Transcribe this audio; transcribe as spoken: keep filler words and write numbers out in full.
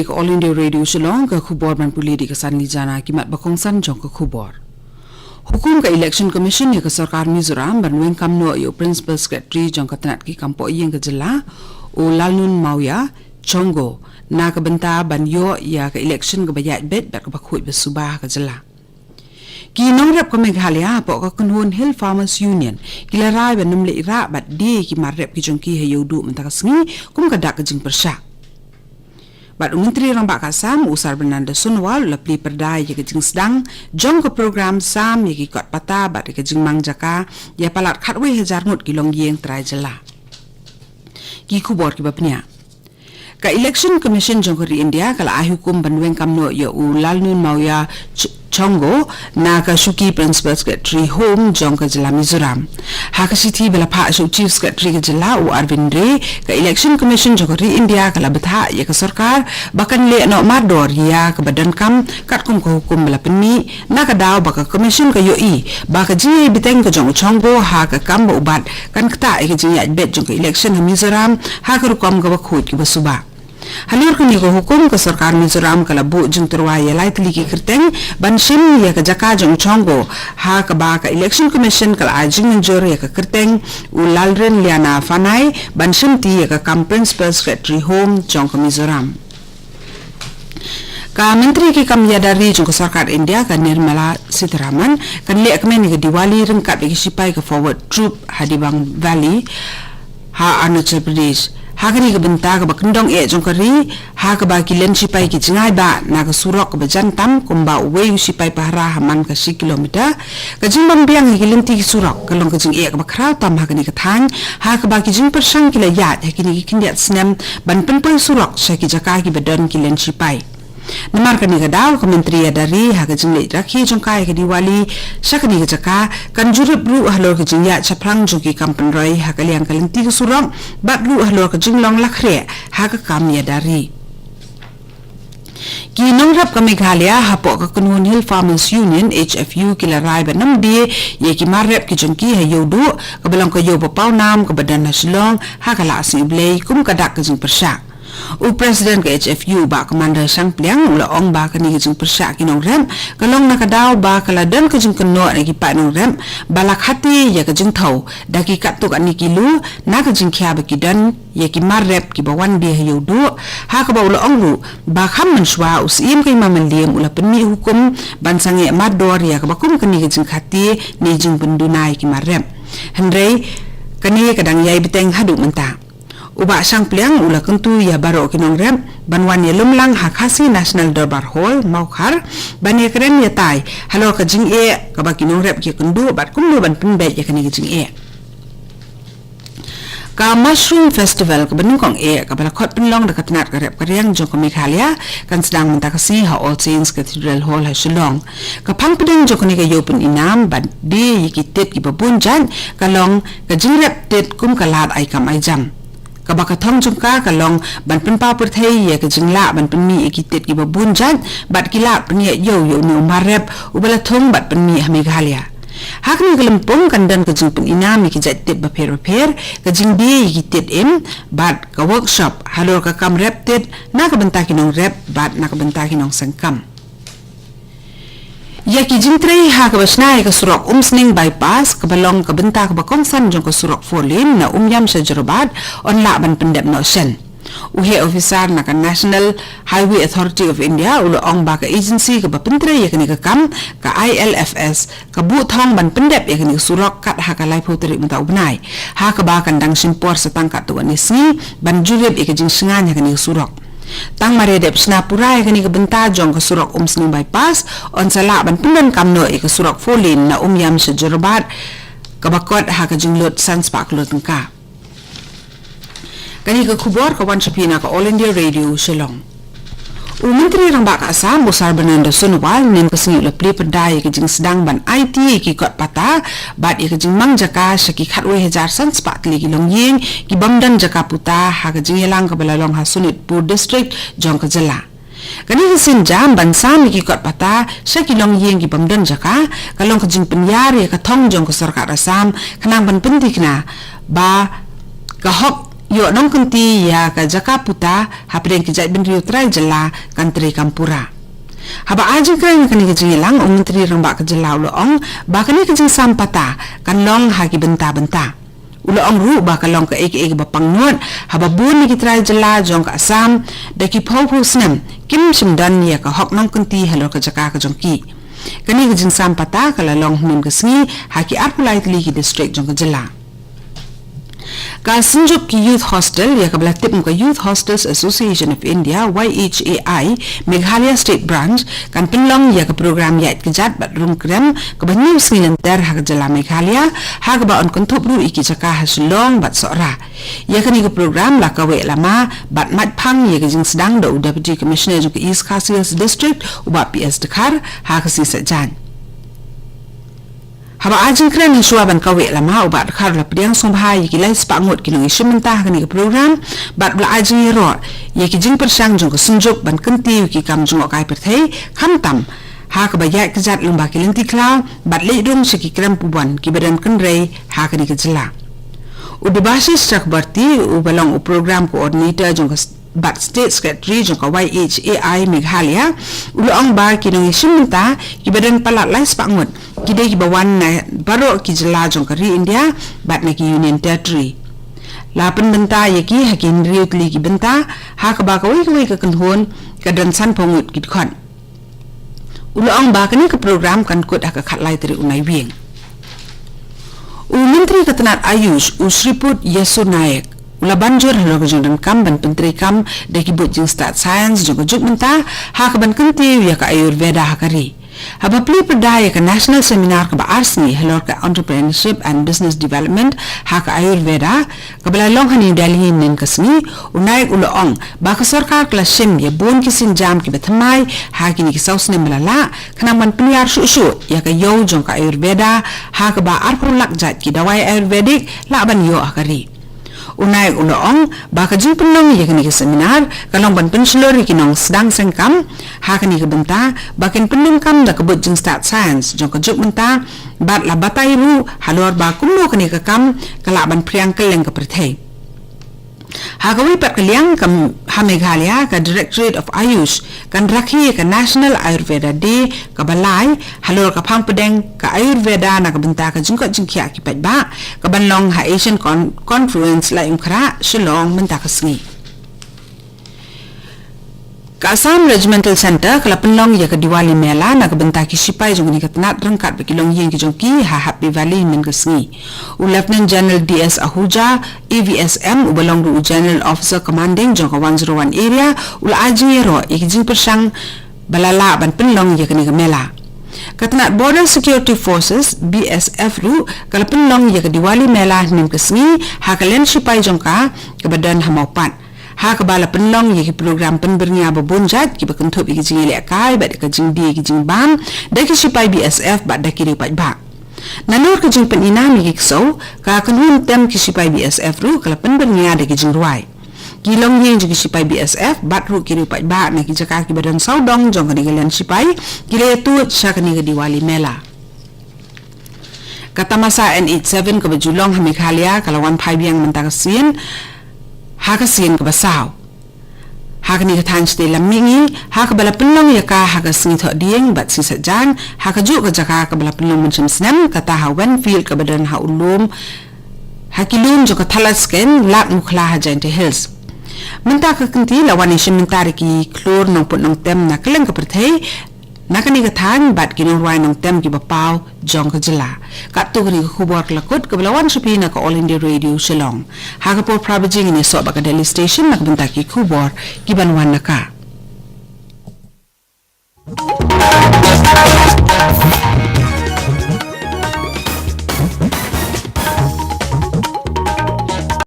Ka All India Radio Shillong, ka khubor ban pule da ka Sanli Jana. Ki mat ba kongsan jong ka khubor. Hukum ka Election Commission ïa ka sorkar Mizoram ban weng kam noh ïa u Principal Secretary jong ka tnat ki kam poh ïing ka jylla, u Lalnunmawia Chongo, na ka bynta ban ïoh ïa ka election kaba ïaid beit bad kaba khuid ba suba ha ka jylla. Ki nongrep ka Meghalaya hapoh ka kynhun Hill Farmers Union ki la rai ban ym leit rah bad die ki mar rep ki jong ki ha Ïewduh mynta ka sngi kum ka dak ka jingpyrshah. Bad u Myntri Rangbah ka Assam, u Sarbananda Sonowal, u la plie pyrda ïa ka jingsdang jong ka program sam ïa ki kot pata bad ïa ka jingmang jaka ïa palat khatwei hajar ngut ki longïing trai jylla. Ki khubor kiba pynïaid. Ka Election Commission jong ka ri India ka la ai hukum ban weng kam noh ïa u Lalnunmawia Ch-, Chongo na ka shuki Principal Secretary Home jong ka jylla Mizoram. Ha ka shithi ba la phah sha u Chief Secretary ka jylla, u Arvind Ray, ka Election Commission jong ka ri India ka la bthah ïa ka sorkar ba kan leh noh mardor ïa kaba donkam katkum ka hukum ba la pynmih, na ka daw ba ka Commission ka ïohi ba ka jingïaibteng ka jong u Chongo ha ka kam ba u bat kan ktah ïa ka jingïaid beit jong ka election ha Mizoram ha ka rukom kaba khuid kaba suba. Halor kane ka hukum, ka sorkar Mizoram ka la buh jingtyrwa ïa lai tylli ki kyrteng ban shim ïa ka jaka jong u Chongo, ha kaba ka Election Commission ka la ai jingmynjur ïa ka kyrteng u Lalrinliana Fanai ban shimti ïa ka kam Principal Secretary Home jong ka Mizoram. Ka Myntri ki kam ïada ri jong ka sorkar India, ka Nirmala Sitharaman, kan leh kmen ïa ka Diwali ryngkat bad ki shipai ka Forward Troop ha Dibang Valley ha Arunachal Pradesh. Ha kane ka bynta kaba kyndong eh jong ka ri, ha kaba ki len shipai ki jngai ba na ka surok kaba jan tam, kumba uwei u shipai pahara ha man ka shi kilometer, ka jingbam biang ïa ki lynti ki surok ka long ka jingeh kaba khraw tam ha kane ka thaiñ, ha kaba ki jingpyrshang ki la ïaid ha kine ki khyndiat snem ban pynpoi surok sha ki jaka kiba don ki len shipai. Namar kane ka daw, ka Myntri ïada ri ha ka jingleit rakhe jong ka ïa ka Diwali sha kane ka jaka kan jurip ruh halor ka jingïaid shaphrang jong ki kam pynroi ha ka liang ka lynti ka surok bad ruh halor ka jinglong lakhreh ha ka kam ïada ri. Ki nongrep ka Meghalaya hapoh ka kynhun Hill Farmers Union, H F U, ki la rai ban ym die ïa ki mar rep ki jong ki ha Ïewduh, kaba long ka ïew ba pawnam kaba don ha Shillong, ha ka Lahsngi U Blei kum ka dak ka jingpyrshah. U President ka H F U, Bah Commander Shangpliang, u la ong ba kane ka jingpyrshah ki nongrep ka long na ka daw ba ka la don ka jingkynnoh na ki paid nongrep ba la khati ïa ka jingthew da ki katto katne ki lu na ka jingkhia ba ki don ïa ki mar rep kiba wan die ha Ïewduh, ha kaba u la ong ruh ba kham mynshuwa u Syiem ka Hima Mylliem u la pynmih hukum ban sangeh mardor ïa kaba kum kane ka jingkhati ne jingpynduna ïa ki mar rep. Hynrei kane ka dang ïai bteng haduh mynta. U Bah Shangpliang u la kyntu ïa baroh ki nongrep ban wan ïalumlang ha Khasi National Dorbar Hall, Mawkhar, ban ïakren ïatai halor ka jingeh kaba ki nongrep ki ïakynduh bad kumno ban pynbeit ïa kane ka jingeh. Ka Mushroom Festival kaba nyngkong eh kaba la khot pynlong da ka tnat ka rep ka riang jong ka Meghalaya kan sdang mynta ka sngi ha All Saints Cathedral Hall ha Shillong. Ka phang pdeng jong kane ka ïew pyninam ban die ïa ki tit kiba bun jait ka long ka jingrep tit kum ka lad ai kam ai jam. Kaba ka thong jong ka ka long ban pynpaw pyrthei ïa ka jinglah ban pynmih ïa ki tit kiba bun jait bad ki lad pynïaid ïew ïa une u mar rep uba la thung bad pynmih ha Meghalaya. Ha kane ka lympung kan don ka jingpyninam ïa ki jait tit bapher bapher, ka jingdie ïa ki tit im bad ka workshop halor ka kam rep tit na ka bynta ki nongrep bad na ka bynta ki nongseng kam. Ïa ki jingtrei ha kaba shna ïa ka surok Umsning Bypass kaba long ka bynta kaba kongsan jong ka surok four lane na Umiam sha Jorabat yn lah ban pyndep noh shen. U heh officer na ka National Highway Authority of India u la ong ba ka agency kaba pyntrei ïa kane ka kam, ka I L F S, ka buh thong ban pyndep ïa kane ka surok kat ha ka laiphew tarik mynta u bnai, ha kaba kan dang shim por sa tang katto katne sngi ban jurip ïa ka jingshngaiñ ha kane ka surok. Tang mar ïa dep shna pura ïa kane ka bynta jong ka surok Umsning Bypass yn sa lah ban pyndonkam noh ïa ka surok four lane na Umiam sha Jorabat kaba kot ha ka jinglut san spah klur tyngka. Kane ka khubor ka wan sha phi na ka All India Radio Shillong. U Myntri Rangbah ka Assam, u Sarbananda Sonowal, mynne ka sngi u la plie pyrda ïa ka jingsdang ban aiti ïa ki kot pata bad ïa ka jingmang jaka sha ki khatwei hajar san spah tylli ki longïing ki bym don jaka puta ha ka jingïalang kaba la long ha Sonitpur District jong ka jylla. Kane ka sienjam ban sam ïa ki kot pata sha ki longïing ki bym don jaka ka long ka jingpynïar ïa ka thong jong ka sorkar Assam khnang ban pynthikna ba ka hok ïoh nongkynti ïa ka jaka puta hapdeng ki jaitbynriew trai jylla kan treikam pura. Haba ai jingkren ha kane ka jingïalang, u Myntri Rangbah ka jylla u la ong ba kane ka jingsam patta kan long ha ki bynta bynta. U la ong ruh ba ka long kaei kaei kaba pangnud haba bun na ki trai jylla jong ka Assam da ki phew phew snem kim shym don ïa ka hok nongkynti halor ka jaka ka jong ki. Kane ka jingsam patta ka la long hynnin ka sngi ha ki arphew lai tylli ki district jong ka jylla. Ka Synjuk ki Youth Hostel, ïa kaba la tip kum ka Youth Hostels Association of India, Y H A I, Meghalaya State Branch, kan pynlong ïa ka program ïaid kjat bad rung krem kaba hynñiew sngi lynter ha ka jylla Meghalaya, ha kaba yn kynthup ruh ïa ki jaka ha Shillong bad Sohra. Ïa kane ka program la kaweh lama bad maitphang ïa ka jingsdang da u Deputy Commissioner jong ka East Khasi Hills District, u Bah P S Dkhar, ha ka sngi Saitjaiñ. Haba ai jingkren hashwa ban kaweh lama, u Bah Dkhar u la pdiang sngewbha ïa ki lai spah ngut ki nongïashim bynta ha kane ka program bad u la ai jingïaroh ïa ki jingpyrshang jong ka Synjuk ban kyntiew ïa ki kam jngohkai pyrthei, khamtam ha kaba ïaid kjat lyngba ki lynti khlaw bad leit rung sha ki krem pubon kiba don kynrei ha kane ka jylla. U Debashish Chakrabarty, uba long u program coordinator jong ka s-, bad State Secretary jong ka Y H A I Meghalaya, u la ong ba ki nongïashim bynta kiba don palat lai spah ngut ki dei kiba wan na baroh ki jylla jong ka ri India bad na ki Union Territory. La pynbynta ïa ki ha ki hynriew tylli ki bynta, ha kaba kawei kawei ka kynhun ka don sanphew ngut ki dkhot. U la ong ba kane ka program kan kut ha ka khatlai tarik u Naiwieng. U Myntri ka tnat Ayush, u Shripad Yesso Naik, u la ban jur halor ka jingdonkam ban pyntreikam da ki buit jingstad science jong ka juk mynta, ha kaban kyntiew ïa ka Ayurveda ha ka ri. Haba plie pyrda ïa ka National Seminar kaba ar sngi halor ka Entrepreneurship and Business Development ha ka Ayurveda, kaba la long ha New Delhi hynnin ka sngi, u Naik u la ong ba ka sorkar ka la shim ïa bun ki sienjam kiba thymmai ha kine ki saw snem ba la lah, khnang ban pynïar shuh shuh ïa ka ïew jong ka Ayurveda, ha kaba arphew lak jait ki dawai Ayurvedic lah ban ïoh ha ka ri. U Naik u la ong ba ka jingpynlong ïa kane ka seminar ka long ban pynshlur ïa ki nongsdang sengkam ha kane ka bynta ba kin pyndonkam da ka buit jingstad science jong ka juk mynta, bad la batai ruh halor ba kumno kane ka kam ka lah ban phriang kylleng ka pyrthei. Ha kawei pat ka liang, ka m-, ha Meghalaya, ka Directorate of Ayush kan rakhe ïa ka National Ayurveda Day kaba lai halor ka phang pdeng ka Ayurveda na ka bynta ka jingkoit jingkhiah ki paidbah, kaban long ha Asian Con-, Conference Laitumkhrah, Shillong, mynta ka sngi. Ka Assam Regimental Centre ka la pynlong ïa ka Diwali Mela na ka bynta ki shipai jong kane ka tnat ryngkat bad ki longïing ki jong ki ha Happy Valley mynne ka sngi. U Lieutenant General D S Ahuja, A V S M, uba long ruh u General Officer Commanding jong ka one zero one Area, u la ai jingïaroh ïa ki jingpyrshang ba la lah ban pynlong ïa kane ka mela. Ka tnat Border Security Forces, B S F, ruh ka la pynlong ïa ka Diwali Mela mynne ka sngi ha ka liang shipai jong ka, kaba don ha Mawpat. Ha kaba la pynlong ïa ki program pynbyrngia ba bun jait kiba kynthup ïa ki jingïalehkai bad ka jingdie ki jingbam da ki shipai B S F bad da ki riew paidbah. Nalor ka jingpyni nam ïa ki ksew, ka kynhun tem ki shipai B S F ruh ka la pynbyrngia da ki jingrwai. Ki longïing jong ki shipai B S F bad ruh ki riew paidbah na ki jaka kiba don sawdong jong kane ka liang shipai ki la ïathuh sha kane ka Diwali Mela. Ka tamasa N H seven kaba ju long ha Meghalaya ka la wan phai biang mynta ka sien, ha ka sien kaba saw. Ha kane ka thaiñ shatei lam mihngi, ha kaba la pynlong ïa ka ha ka sngi Thohdieng bad sngi Saitjaiñ, ha kajuh ka jaka kaba la pynlong mynshem snem, kata ha Wenfield kaba don ha u lum, ha ki lum jong ka Thalasskein, Lad Mukhla ha Jaintia Hills. Mynta ka kynti la wan ïashim bynta da ki khlur nongput nongtem na kylleng ka pyrthei na kane ka thaiñ bad ki nongrwai nongtem kiba paw jong ka jylla. Katto kane ka khubor ka la kut kaba la wan sha phi na ka All India Radio Shillong. Ha ka por phra baje ngin ïasoh bad ka Delhi Station na ka bynta ki khubor kiban wan na ka.